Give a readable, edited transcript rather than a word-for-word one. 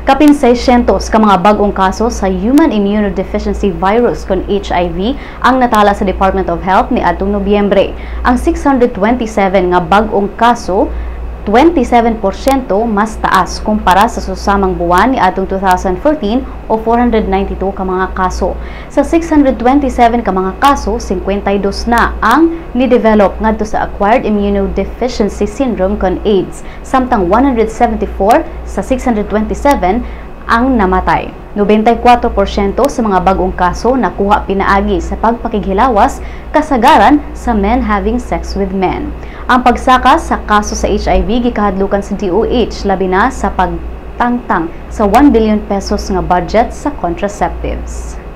Kapin 600 ka mga bag-ong kaso sa Human Immunodeficiency Virus kon HIV ang natala sa Department of Health ni adtong Nobyembre. Ang 627 nga bag-ong kaso, 27% mas taas kumpara sa susamang buwan ni atong 2014 o 492 ka mga kaso. Sa 627 ka mga kaso, 52 na ang ni-develop ngadto sa Acquired Immunodeficiency Syndrome kon AIDS, samtang 174 sa 627 ang namatay. 94% sa mga bagong kaso nakuha pinaagi sa pagpakighilawas, kasagaran sa men having sex with men. Ang pagsaka sa kaso sa HIV gikahadlukan sa DOH, labi na sa pagtangtang sa ₱1 billion nga budget sa contraceptives.